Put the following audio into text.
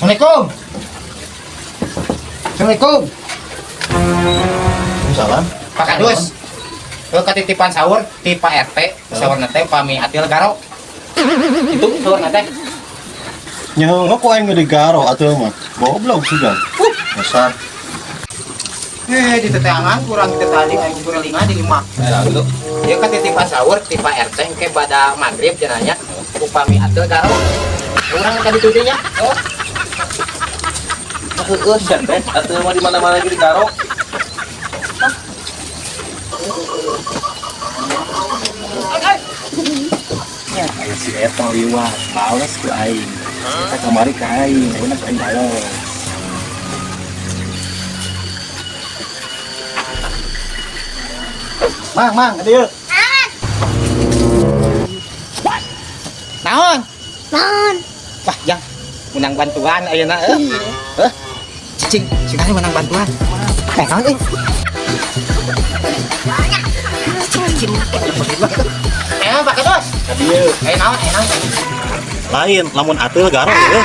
Assalamualaikum. Assalamualaikum. Salam. Pak Kadus. Ke katitipan sahur ti Pak RT, sahur teh pami atil garo. Itu sahur teh. Nyaho ku aing di garo atuh mah. Goblok sudah. Dasar. Eh, di teteangan kurang kita tadi aing kurelingan di imah. Lalu Dia katitipan sahur ti Pak RT engke bada maghrib cenah upami atil garo. Urang ka ditu nya. Oh, heeh sia teh atuh mah di mana-mana ge digaro. Aya si Etong liwat, bales ku aing. Kita kamari ka aing, ayeuna ku aing bales. Mang, mang, dieu. Naon? Naon? Wah, jang menang bantuan ayeuna euy. Heuh. Cicing, singkatnya menang bantuan. Eh, naon euy? Cicing, cicing. Eh, Pak Kadus. Ka dieu. Eh, naon, eh, naon. Lain, lamun ateul garo euy.